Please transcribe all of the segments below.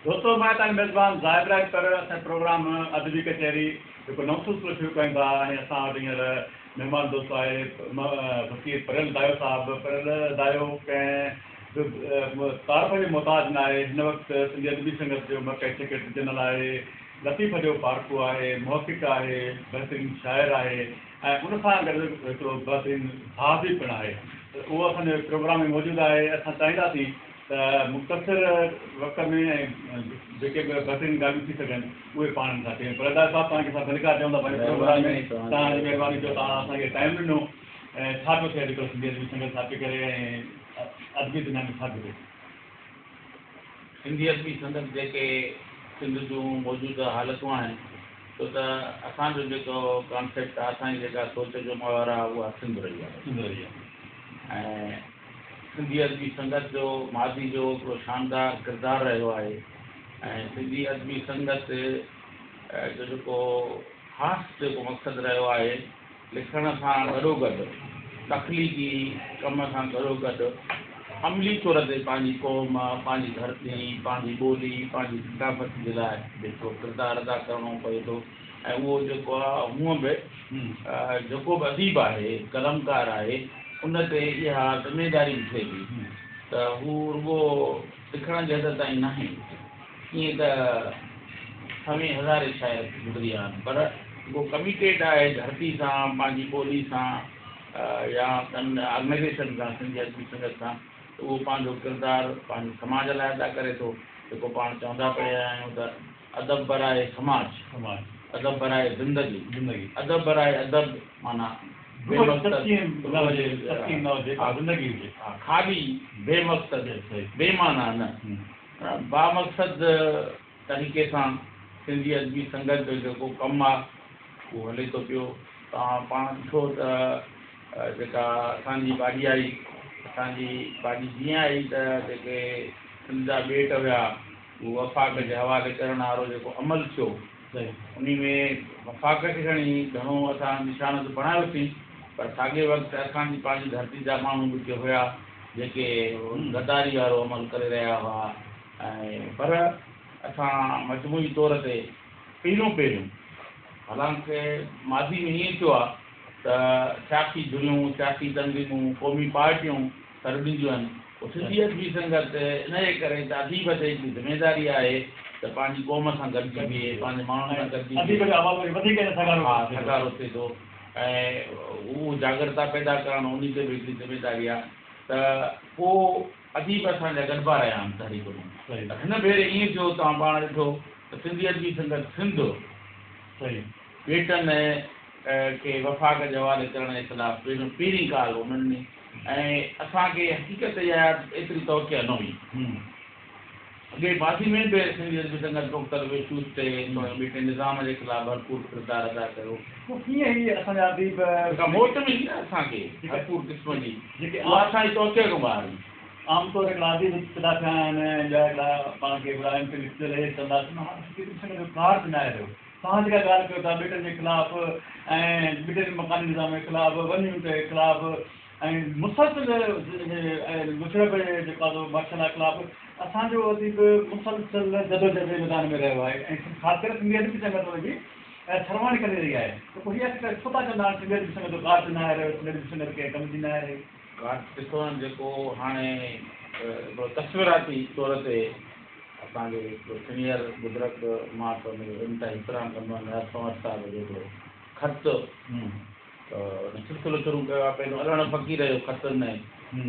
دوستو مان توهان جو ميزبان زاهد راڄپر اسان جو پروگرام ادبي ڪچهري جيڪو نئون سلسلو شروع ڪيون ٿا ۽ اسان وٽ هينئر مهمان دوست آهي فقير پريل دايو صاحب. پريل دايو ڪنهن به تعارف جي محتاج نه آهي. هن وقت سنڌي ادبي سنگت جو مرڪزي سيڪريٽري جنرل آهي، لطيف جو پارکو آهي، محقق آهي، بهترين شاعر آهي ۽ ان سان گڏ هڪڙو بهترين صحافي پڻ آهي. ته اهو اسان جي پروگرام ۾ موجود آهي. اسان چاهينداسين ته مختصر وقت ۾ ۽ جيڪي به بهترين ڳالهيون ٿي سگهن اهي پاڻ سان ڪيون. پرهداس صاحب توهان کي اسان ڀليڪار چئون ٿا پنهنجي پروگرام ۾. توهان جي مهرباني جو توهان اسان کي ٽائيم ڏنو ۽ ڇا پيو ٿئي اڄڪلهه سنڌي ادبي سنگت ڇا پئي ڪري ۽ ادبي دنيا ۾ ڇا پيو ٿئي؟ سنڌي ادبي سنگت جيڪي سنڌ جون موجوده حالتون آهن ڇو ته اسان جو جيڪو ڪانسيپٽ آهي اسان جي جيڪا سوچ جو محور آهي اها سنڌ رهي آهي. سنڌ رهي آهي. ۽ سنڌي ادبي سنگت جو ماضي جو هڪڙو شاندار ڪردار رهيو آهي ۽ سنڌي ادبي سنگت جو جيڪو خاص جيڪو مقصد رهيو آهي لکڻ سان گڏوگڏ تخليقي ڪم سان گڏوگڏ عملي طور تي پنهنجي قوم، پنهنجي ڌرتي، پنهنجي ٻولي، پنهنجي ثقافت جي لاء جيڪو ڪردار ادا ڪرڻو پئي ٿو ۽ اهو جيڪو آهي هونء به جيڪو به اديب آهي، قلمڪار آهي ان تي اها ذميداري به ٿئي ٿي ته هو رڳو لکڻ جي حد تائين ناهي، ائين ته سوين هزارين شاعر گذري ويا آهن پر جيڪو ڪميٽيڊ آهي ڌرتي سان، پنهنجي ٻولي سان يا ڪن آرگنائيزيشن سان، سنڌي ادبي سنگت سان ته اهو پنهنجو ڪردار پنهنجي سماج لاء ادا ڪري ٿو، جيڪو پاڻ چوندا پئي آيا آهيون ته ادب برائي سماج، ادب برائي زندگي، ادب برائي ادب معنيٰ بي مقصد خالي بي مقصد بي معنيٰ نه بامقصد طريقي سان سنڌي ادبي سنگت جو جيڪو ڪم آ اهو هلي ٿو پيو. توهان پاڻ ڏٺو ته جيڪا اسان جي باڊي آئي، اسان جي باڊي جيئن آئي ته جيڪي سنڌ جا ٻيٽ هيا اهو وفاق جي حوالي ڪرڻ وارو جيڪو عمل ٿيو انهي ۾ وفاق کي کڻي گهڻو اسان نشانو ته بڻايوسين پر ساڳئي وقت اسان جي پنهنجي ڌرتي جا ماڻهو به ڪي هيا جيڪي غداري وارو عمل ڪري رهيا هئا ۽ پر اسان مجموعي طور تي پهريون پهريون حالانڪ ماضي ۾ ائين ٿيو آهي ته سياسي ڌريون سياسي تنظيمون قومي پارٽيون سر ڏينديون آهن. پوء سنڌي ادبي سنگت ان جي ڪري ته اديب تي هڪڙي ذميداري آهي ته پنهنجي قوم سان گڏجي بيهي، پنهنجي ماڻهن سان گڏجي بيهي. اديب جو آواز وري وڌيڪ اڃا سگهارو ها سگهارو ٿئي ٿو ۽ اهو جاڳرتا پيدا ڪرڻ انهي تي به هڪڙي ذميداري آهي ته پوء اديب اسان جا گڏبا رهيا آهن تحريڪ ۾. صحيح. ته هن ڀيري ائين ٿيو توهان پاڻ ڏٺو ته سنڌي ادبي سنگت سنڌ صحيح. ٻيٽن کي وفاق جي حوالي ڪرڻ جي خلاف پهريون پهرين ڪال انهن ڏني ۽ اسان کي حقيقت اها آهي ته ايتري توقع نه هئي. اڳي ماضي ۾ به سنڌي ادبي سنگت مختلف اشوز تي توڙي ٻيٽي نظام جي خلاف ڀرپور ڪردار ادا ڪيو. پوء ڪيئن هي اسان جا اديب. جيڪا موٽ ملي نه اسان کي ڀرپور قسم جي اها اسان جي توقع کان ٻاهر هئي. عام طور هڪڙا اديب پيدا ٿيا آهن ۽ ٻيا هڪڙا پاڻ کي هڪڙا انٽيليڪچوئل اهي چونداسين ته هاڻ سنڌي ادبي سنگت جو ڪارج ناهي رهيو. توهان جيڪا ڳالهه ڪيو ٿا ٻيٽن جي خلاف ۽ ٻيٽن جي مڪاني نظام جي خلاف، ون يونٽ جي خلاف ۽ مسلسل مشرف جي جيڪو آهي سو مارشل لا خلاف اسان جو اديب مسلسل جدوجهد جي ميدان ۾ رهيو آهي ۽ خاص ڪري سنڌي ادبي سنگت ان جي سرواڻي ڪندي رهي آهي ته پوء هي آخر ڇو ٿا چون ته هاڻي سنڌي ادبي سنگت جو ڪارج ناهي رهيو، سنڌي ادبي سنگت ڪنهن ڪم جي ناهي رهي. ڪارج ڏسو نه جيڪو هاڻي هڪڙو تصوراتي طور تي اسان جي هڪڙو سينيئر بزرگ مان ته ان جو انتهائي احترام ڪندو آهيان نياز ڪنور صاحب جو هڪڙو خط ته ان سلسلو شروع ڪيو آهي پهريون علڻ فقير جو خط ڏنائين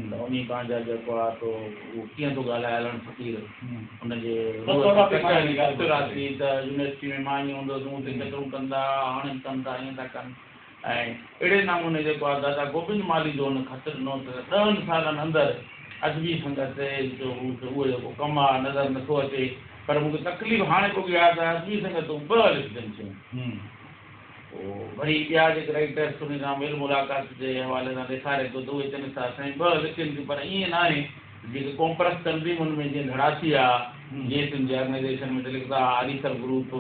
ته انهي پنهنجا جيڪو آهي سو اهو ڪيئن ٿو ڳالهائي علڻ فقير ان جي روح سان ڪچهري تصوراتي ته يونيورسٽي ۾ مان ائين هوندو هوس مون تي چڪرون ڪندا هاڻي به ڪن ٿا ائين ٿا ڪن ۽ اهڙي نموني جيڪو آهي دادا گوبند مالهي جو هن خط ڏنو ته ڏهن سالن اندر ادبي سنگت جو هو ته اهو جيڪو ڪم آهي نظر نٿو اچي پر مون کي تڪليف هاڻي پڳي آهي ته ادبي سنگتون ٻه لکجن ٿيون. پوء وري ٻيا جيڪي رائيٽرس انهن سان ميل ملاقات جي حوالي سان ڏيکاري ٿو ته اهي چون ٿا سائين ٻه لکن ٿيون پر ائين ناهي جيڪي قومپرست تنظيمن ۾ جيئن ڌڙا ٿي ويا جيئن سنڌ جي آرگنائيزيشن ۾ ته لکندا هئا آريسر گروپ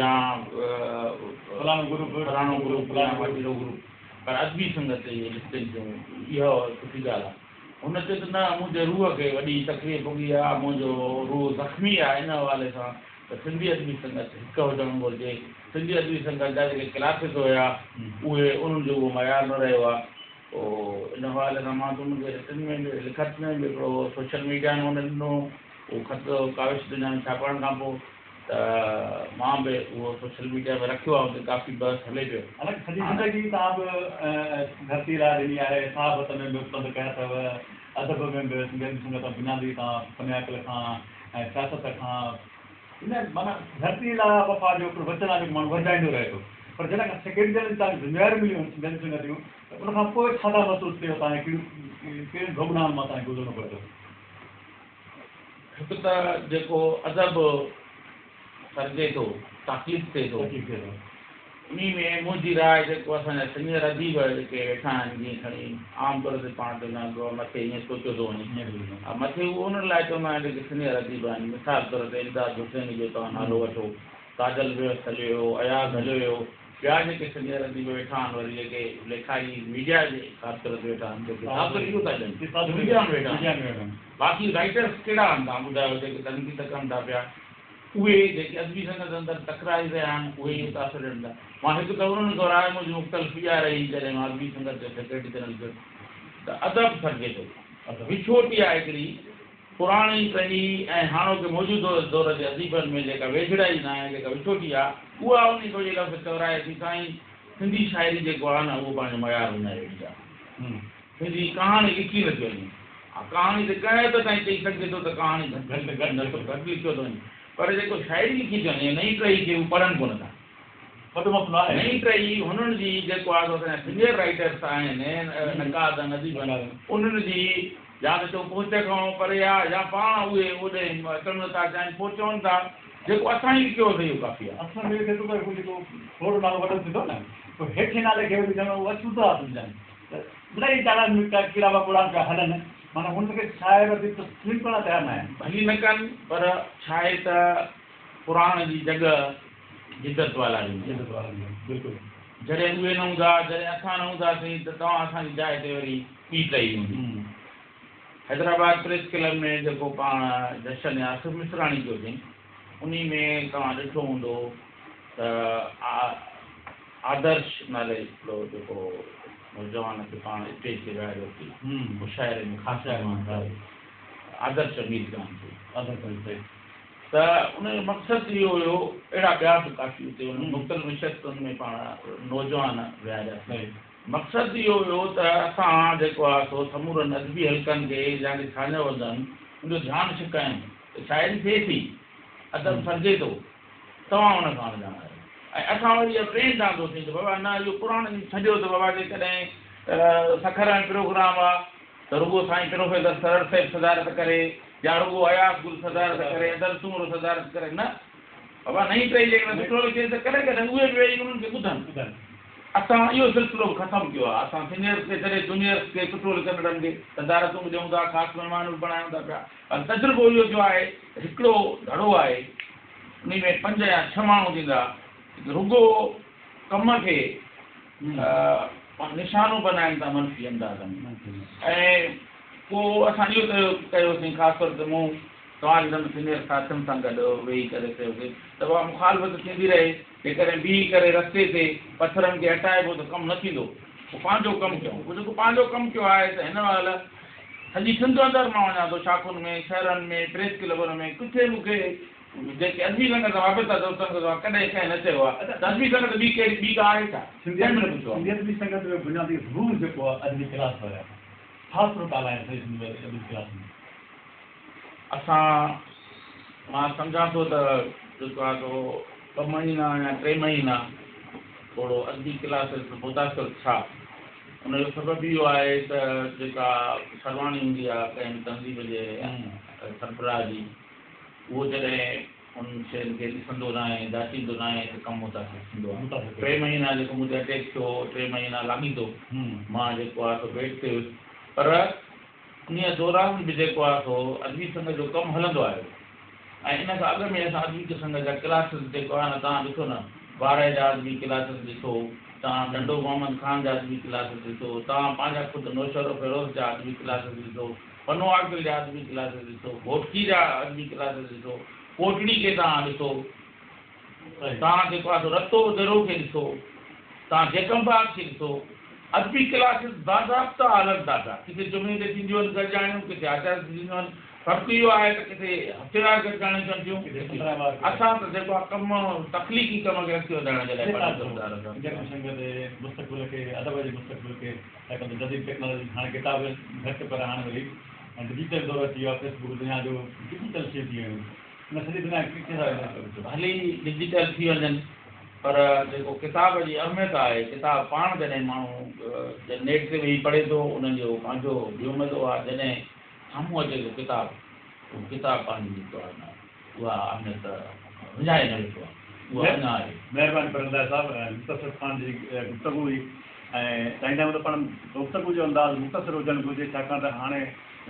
يا فلاڻو گروپ فلاڻو گروپ يا وڏيرو گروپ پر ادبي سنگت اهي لکجن ٿيون اها سٺي ڳالهه آهي. هن چيو ته نه منهنجي روح کي وڏي تڪليف پڳي آهي، منهنجو روح زخمي آهي ان حوالي سان ته سنڌي ادبي سنگت هڪ هجڻ گهرجي. سنڌي ادبي سنگت جا جيڪي ڪلاسز هيا اهي انهن جو اهو معيار نه رهيو آهي. پوء ان حوالي سان مان ته ان کي رٽن ۾ به لکت ۾ به هڪڙو سوشل ميڊيا ۾ هن ڏنو اهو خط ڪاوش دنيا ۾ ڇاپڻ کان پوء ته مان به اهو سوشل ميڊيا ۾ رکيو آهي اتي ڪافي بحث هلي پيو. حالانڪه سڄي زندگي توهان به ڌرتي لاء ڏني آهي، صحافت ۾ به پنڌ ڪيا اٿو، ادب ۾ به سنڌي ادبي سنگت بنيادي توهان فن عقل کان ۽ سياست کان ان معنيٰ ڌرتي لاء وفا جو هڪڙو وچن آهي جيڪو ماڻهو ورجائيندو رهي ٿو پر جڏهن کان سيڪريٽري جنرل جون توهان کي ذميواريون مليون آهن سنڌي ادبي سنگت جون ته ان کان پوء ڇا ٿا محسوس ڪيو توهان کي ڪهڙيون ڪهڙين ڀوڳنائن مان توهان کي گذرڻو پئي ٿو؟ هڪ ته جيڪو ادب سرجي ٿو، تخليق ٿئي ٿو، انهي ۾ منهنجي راء جيڪو اسان جا سينيئر اديب جيڪي ويٺا آهن جيئن کڻي عام طور تي پاڻ چوندا آهن ته مٿي ائين سوچيو ٿو وڃي مٿي اهو انهن لاء چوندا آهن جيڪي سينيئر اديب آهن مثال طور تي امداد حسيني جو توهان نالو وٺو، تاجل بيوس هليو ويو، اياز هليو ويو، ٻيا جيڪي سينيئر اديب ويٺا آهن وري جيڪي ليکاري ميڊيا جي خاص طور تي ويٺا آهن جيڪي تاثر اهو ٿا ڏين ميڊيا ۾ ويٺا آهن باقي رائيٽرس ڪهڙا آهن توهان ٻڌايو جيڪي تنقيد ڪن ٿا پيا اهي جيڪي ادبي سنگت اندر تڪراري رهيا آهن اهي اهو تاثر ڏين ٿا. مان هڪ ته انهن کان راء منهنجي مختلف اها رهي جڏهن مان ادبي سنگت جو سيڪريٽري جنرل ٿيس ته ادب سڏجي ٿو. وڇوٽي آهي هڪڙي پراڻي ٽهي ۽ هاڻوڪي موجوده دور جي اديبن ۾ جيڪا ويجهڙائي ناهي جيڪا وڇوٽي آهي اها انهي کان اهي لفظ چورائي ٿي سائين سنڌي شاعري جيڪو آهي نه اهو پنهنجو معيار وڃائي ويٺي آهي. سنڌي ڪهاڻي لکي نٿي وڃي. ها ڪهاڻي ته ڪنهن حد تائين چئي سگهجي ٿو ته ڪهاڻي گهٽ گهٽ نثر گهٽ لکيو ٿو وڃي پر جيڪو شاعري لکي ٿي وڃي نئين ٽهي کي هو پڙهن ڪونه ٿا. وڏو مسئلو آهي. نئين ٽهي هنن جي جيڪو آهي سو اسان جا سينيئر رائيٽرس آهن نقاد آهن اديب آهن انهن جي يا ته چئون پهچ کان پري آهي يا پاڻ اهي اوڏي اچڻ نٿا چاهين پوء چون ٿا جيڪو اسان ئي لکيو اٿئي اهو ڪافي آهي. اصل ۾ اهو ٿئي ٿو ته هو جيڪو ٿورو نالو وڏو ٿيندو نه پوء هيٺين نالي کي وري ڄڻ اهو اڇوت ٿا سمجهن. ته مڙئي ٽاڻا ڪيڙا مڪوڙا پيا هلن، معنيٰ هن کي شاعر به تسليم ڪرڻ لاء تيار ناهن. ڀلي نه ڪن، پر ڇاهي ته پراڻ جي جڳهه جدت والاريندي آهي. جدت والاريندي آهي، بلڪل. جڏهن اهي نه هوندا، جڏهن اسان نه هونداسين ته توهان اسان جي جاء تي وري ٻي ٽهي هوندي. حيدرآباد پريس ڪلب ۾ جيڪو پاڻ جشن آصف مصراڻي ڪيو اٿئين، انهي ۾ توهان ڏٺو هوندو ته آدرش نالي هڪڙو جيڪو نوجوان کي پاڻ اسٽيج تي ويهاريو ٿي مشاعري ۾ خاص مهمان ڪري آدرش امير خان کي ته ان جو مقصد اهو هيو اهڙا ٻيا به ڪافي اتي ان مختلف نشستن ۾ پاڻ نوجوان ويهارياسين مقصد اهو هيو ته اسان جيڪو آهي سو سمورن ادبي حلقن کي يا جي ساڃاهه وندن ان جو ڌيان ڇڪايون ته شاعري ٿئي ٿي ادب سرجي ٿو توهان ان کان اڻڄاڻ آهيو ۽ اسان وري اها ٽرينڊ آندوسين ته بابا نه اهو پراڻن ڇڏيو ته بابا جيڪڏهن سکر ۾ پروگرام آ ته رڳو سائين پروفيسر سرور صاحب صدارت ڪري يا رڳو اياز گل صدارت ڪري ادل سومرو صدارت ڪري نه بابا نئين ٽهي جيڪڏهن سٺو لکي ته ڪڏهن ڪڏهن اهي به ويهي انهن کي ٻڌن اسان اهو سلسلو به ختم ڪيو آ اسان سينيئرس کي ڇڏي جونيئرس کي سٺو لکندڙن کي صدارتون به ڏيون ٿا خاص مهمان به بڻايون ٿا پيا پر تجربو اهو ٿيو آهي ته هڪڙو ڌڙو آهي انهي ۾ پنج يا ڇهه ماڻهو ٿيندا جيڪي رڳو ڪم کي نشانو بنائن ٿا منفي انداز ۾ ۽ پوء اسان اهو ڪيو ڪيوسين خاص طور تي مون توهان جهڙن سينيئر ساٿين سان گڏ ويهي ڪري چيوسين ته بابا مخالفت ٿيندي رهي جيڪڏهن بيهي ڪري رستي تي پٿرن کي هٽائبو ته ڪم نه ٿيندو پوء پنهنجو ڪم ڪيون پوء جيڪو پنهنجو ڪم ڪيو آهي ته هن مهل سڄي سنڌ اندر مان وڃان ٿو شاخن ۾ شهرن ۾ پريس ڪلبن ۾ ڪٿي مون کي جيڪي ادبي سنگت سان وابسته دوستن کان سواء ڪڏهن ڪنهن نه چيو آهي ته ادبي سنگت ٻي ڪهڙي ٻي ڪا آهي ڇا؟ ڪنهن به نه پڇيو آهي. سنڌي ادبي سنگت جو بنيادي روح جيڪو آهي ادبي ڪلاس وارا ڇا صورتحال آهي سڄي سنڌ ۾ ادبي ڪلاس ۾؟ اسان مان سمجهان ٿو ته جيڪو آهي سو ٻه مهينا يا ٽي مهينا ٿورو ادبي ڪلاسز متاثر ٿيا ان جو سبب اهو آهي ته جيڪا سرواڻي هوندي آهي ڪنهن به تنظيم جي سربراهه جي اهو جڏهن ان شين کي ڏسندو ناهي جاچيندو ناهي ته ڪم متاثر ٿيندو آهي. ٽي مهينا جيڪو مون تي اٽيڪ ٿيو هو ٽي مهينا لاڳيتو مان جيڪو آهي سو بيڊ تي هيس پر انهيء دوران به جيڪو آهي سو ادبي سنگت جو ڪم هلندو آيو ۽ ان کان اڳ ۾ اسان ادبي سنگت جا ڪلاسز جيڪو آهي نه توهان ڏسو نه بارهه جا ادبي ڪلاسز ڏسو توهان ٽنڊو محمد خان جا ادبي ڪلاسز ڏسو، توهان پنهنجا خود نوشهروفيروز جا ادبي ڪلاسز ڏسو، پنوعاقل جا ادبي ڪلاسز ڏسو، گهوٽڪي جا ادبي ڪلاسز ڏسو، ڪوٽڙي کي توهان ڏسو، توهان جيڪو آهي سو رتو ديرو کي ڏسو، توهان جيڪب آباد کي ڏسو، ادبي ڪلاسز باضابطا هلن ٿا پيا، ڪٿي جمعي تي ٿينديون آهن گڏجاڻيون، ڪٿي آچر تي ٿينديون آهن، فرق اهو آهي ته ڪٿي هفتيوار گڏجاڻيون ٿين ٿيون، اسان ته جيڪو آهي ڪم تخليقي ڪم کي اڳتي وڌائڻ جي لاء پنهنجو ڪردار ادا ڪيو. سنگت جي مستقبل کي ادب جي مستقبل کي ڇاڪاڻ ته جديد ٽيڪنالاجي هاڻي ڪتاب گهٽ پر هاڻي وري ڊجيٽل دور اچي ويو آهي فيس بڪ دنيا جو ڊجيٽل شيون ٿي ويون ان سڄي دنيا کي ڪٿي ٿا وڃن. ڀلي ڊجيٽل ٿي وڃن پر جيڪو ڪتاب جي اهميت آهي ڪتاب پاڻ جڏهن ماڻهو نيٽ تي ويهي پڙهي ٿو ان جو پنهنجو ٻيو مزو آهي جڏهن سامهون اچي ٿو ڪتاب اهو ڪتاب پنهنجي جيڪو آهي نه اها اهميت وڃائي نه ويٺو آهي اها اڃا آهي. مهرباني پرندائي صاحب ۽ مختصر خان جي گفتگو هئي ۽ چاهيندا آهيون ته پاڻ گفتگو جو انداز مختصر هجڻ گهرجي ڇاڪاڻ ته هاڻي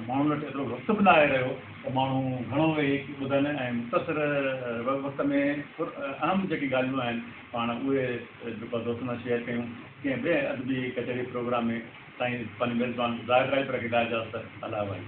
ماڻهن وٽ ايترو وقت به ناهي رهيو ته ماڻهو گهڻو ويهي ٻڌن ۽ مختصر وقت ۾ اهم جيڪي ڳالهيون آهن پاڻ اهي جيڪو دوستن سان شيئر ڪيون ڪنهن ٻئي ادبي ڪچهري پروگرام ۾ سائين پنهنجي ميزبان زاهد رائي پر کي ڏيا اجازت الله حوالي.